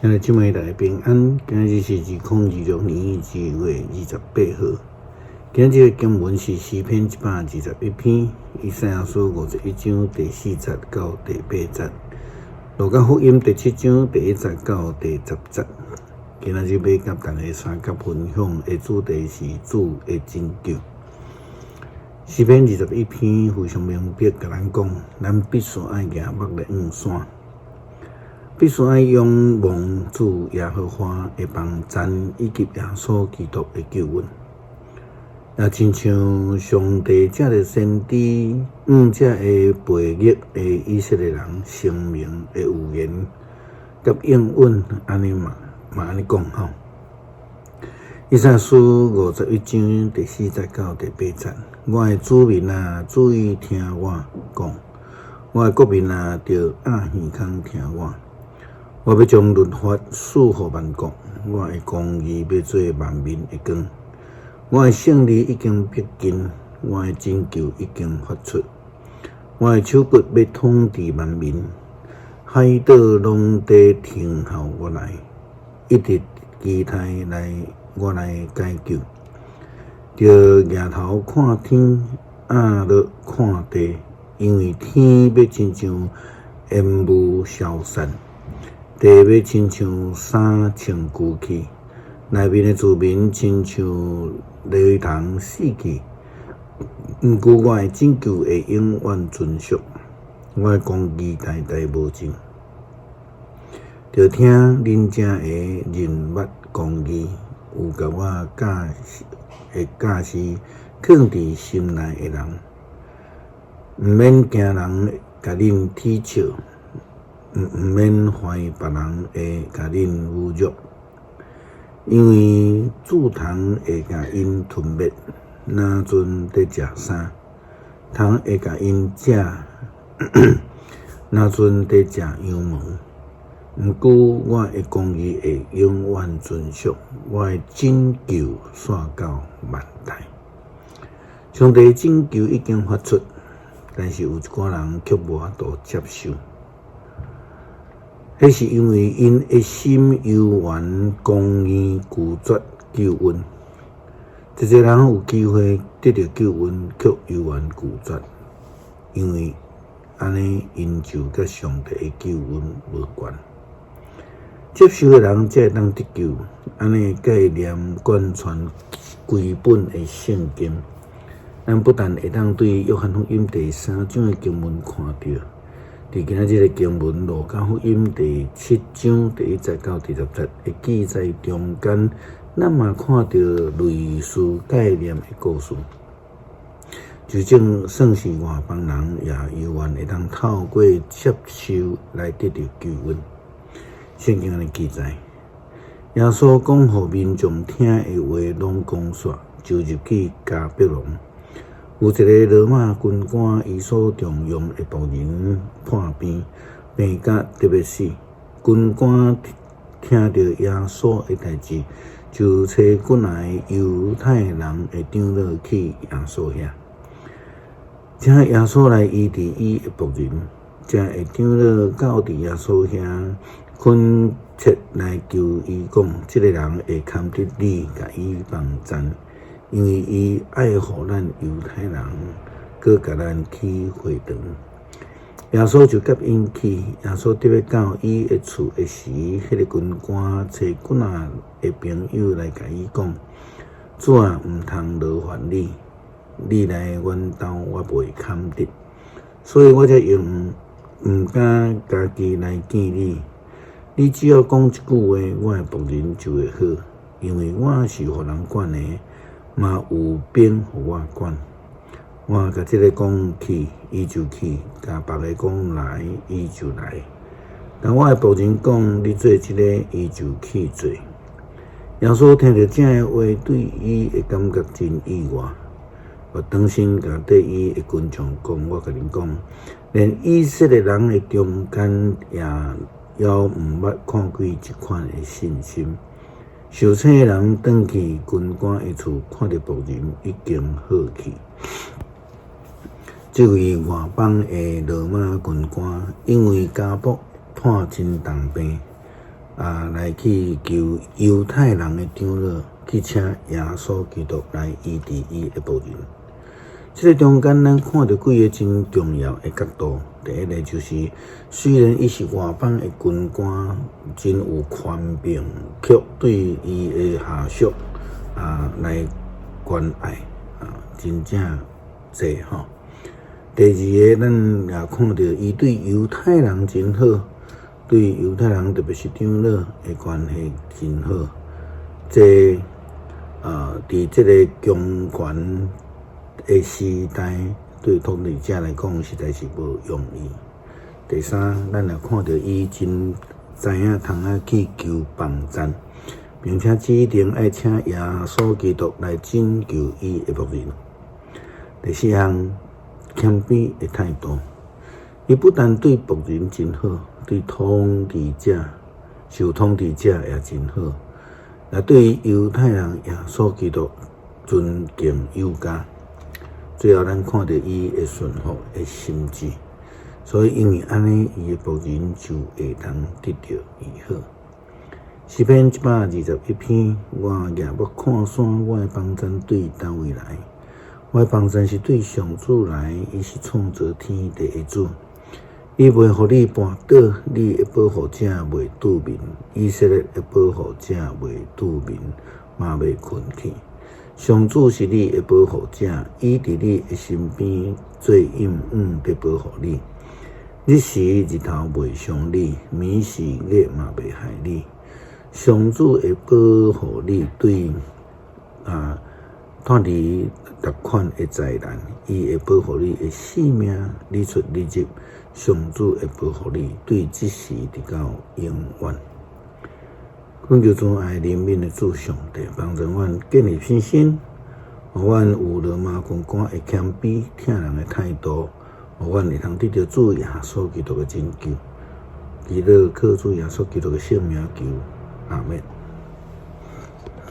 兄弟姊妹大家平安，今日是2026年2月28號。今日的經文是詩篇121篇，以賽亞書51章第4節到第8節，路加福音第七章第一節到第十節。今仔日欲佮大家相佮分享的主題是主的拯救。詩篇二十一篇非常明白，共咱講，咱必須愛行目肋向山。必須愛仰望主耶和華的幫贊，以及耶穌基督的救恩。也親像上帝藉著先知向這个背逆的以色列人聲明的預言佮應允，按呢嘛嘛按呢講吼。以賽亞書五十一章第四節到第八節，我的子民啊，注意聽我講；我的國民啊，著掩耳孔聽我。我欲將律法賜予萬國，我的公義欲做萬民的光。我的勝利已經逼近，我的拯救已經發出。我的手骨欲統治萬民，海島攏佇聽候我來，一直期待來我來解救。著舉頭看天，仰落看地，因為天欲親像煙霧消散。地欲親像衫穿舊去，內面的住民親像雷蟲死去。毋過我的拯救會永遠存續，我的公義代代無盡。著聽恁遮的認捌公義，有共我教的教示囥佇心內的人，毋免驚人共恁恥笑。毋免懷疑別人會共恁侮辱，因為蛀蟲會共𪜶吞滅，若陣佇食衫；蟲會共𪜶食，若陣佇食羊毛。毋過我的公義會永遠存續，我的拯救紲到萬代。上帝拯救已經發出，但是有一寡人卻無法度接受。彼是因為𪜶的心猶原公義拒絕救恩，濟濟人有機會得著救恩，卻猶原拒絕，因為按呢，𪜶就佮上帝的救恩無關。接受的人才會當得救，按呢概念貫穿規本的聖經。咱不但會當對約翰福音第三章的經文看著。佇今仔日的經文，路加福音第七章第一節到第十節的記載中間，咱嘛看著類似概念的故事。就算算是外邦人，也猶原會當透過接受來得著救恩。聖經按呢記載，耶穌講予民眾聽的話攏講煞，就入去迦百農。有一個羅馬軍官，伊所重用的僕人破病，病甲得欲死。軍官聽著耶穌的代誌，就差幾若个猶太人的長老去耶穌遐，請耶穌來醫治伊的僕人。這个長老到佇耶穌遐，懇切來求伊講：這个人會堪得你共伊幫贊。因為伊愛護咱猶太人，閣共咱起會堂。耶穌就佮𪜶去。耶穌得欲到伊的厝的時，彼个軍官差幾若个朋友來共伊講：主啊，毋通勞煩你，你來阮兜我袂堪得，所以我才用毋敢家己來見你。你只要講一句話，我的僕人就會好，因為我是予人管的。嘛有兵予我管，我共這个講去，伊就去；共別个講來，伊就來。共我的僕人講，你做這个，伊就去做。耶穌聽著這个話，對伊的感覺真意外。我轉身共綴伊的群眾講：我共恁講，連以色列人的中間，也猶毋捌看過這款的信心。受請的人轉去軍官的厝，看著僕人已經好去。這位外邦的羅馬軍官，因為家僕罹真重病，來去求猶太人的長老去請耶穌基督來醫治伊的僕人。這个中間，咱看著幾个真重要的角度。第一个就是，雖然伊是外邦的軍官，真有權柄，卻對伊的下屬來關愛，真正濟吼。第二个，咱也看著伊對猶太人真好，對猶太人特別是長老的關係真好。這佇這个強權的時代，對統治者來講，實在是無容易。第三，咱也看著伊真知影通啊去求幫贊，並且指定愛請耶穌基督來拯救伊的僕人。第四項，謙卑的態度，伊不但對僕人真好，對統治者、受統治者也真好，也對猶太人耶穌基督尊敬有加。最後，咱看著伊的順服的心志，所以因為按呢，伊的僕人就會當得著醫好。詩篇121篇，我舉目看山，我的幫贊對佗位來？我的幫贊是對上主來，伊是創造天地的主。伊袂予你跋倒，你的保護者袂拄眠。以色列的保護者袂拄眠，嘛袂睏去。上主是你的保護者，伊佇你的身邊做蔭影佇保護你。日時日頭袂傷你，暝時月嘛袂害你。上主會保護你對脫離逐款的災難，伊會保護你的性命，日出日入，上主會保護你，對這時直到永遠。懇求慈愛憐憫的主上帝，幫助阮建立信心，予阮有羅馬軍官的謙卑、疼人的態度，予阮會通得著主耶穌基督的拯救。祈禱靠主耶穌基督的聖名求，阿們。